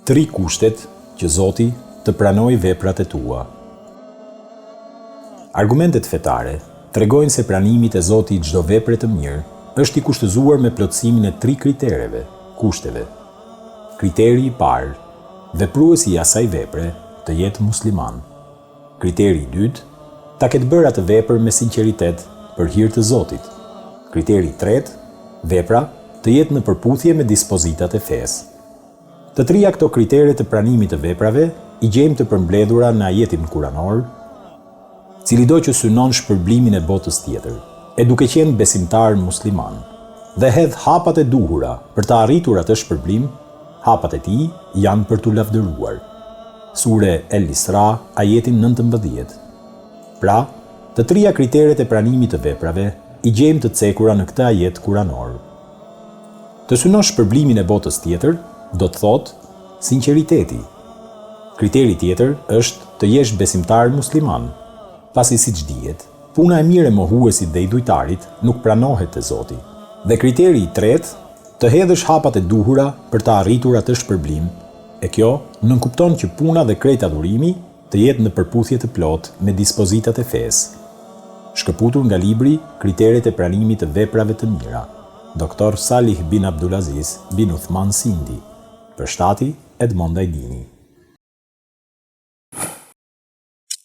Tri kushtet që Zoti të pranojë veprat e tua. Argumentet fetare tregojnë se pranimi te Zoti i çdo vepre të mirë është i kushtëzuar me plotësimin e tri kritereve, kushteve. Kriteri i parë, vepruesi i asaj vepre të jetë musliman. Kriteri i dytë, ta ketë bërë atë vepër me sinqeritet për hir të Zotit. Kriteri i tretë, vepra të jetë në përputhje me dispozitat e fesë. Të tria këto kritere të pranimit të veprave i gjejmë të përmbledhura në ajetin kuranor, Cilido që synon shpërblimin e botës tjetër, e duke qenë besimtar musliman, dhe hedh hapat e duhura për të arritur atë shpërblim, hapat e tij janë për t'u lavdëruar. Sure El Isra, ajetin 19. Pra, të tria kriteret e pranimit të veprave i gjejmë të cekura në këtë ajet kuranor. Të synosh shpërblimin e botës tjetër, do të thotë, sinqeriteti. Kriteri tjetër është të jesh besimtar musliman, pasi siç dihet, puna e mirë e mohuesit dhe idhujtarit nuk pranohet te Zoti. Dhe kriteri i tretë, të hedhësh hapat e duhura për të arritur atë shpërblim, e kjo nënkupton që puna dhe krejt adhurimi të jetë në përputhje të plotë me dispozitat e fesë. Shkëputur nga libri Kriteret e pranimit të veprave të mira, Doktor Salih bin Abdulaziz bin Uthman Sindi. Përshtati, Edmond Ajdini.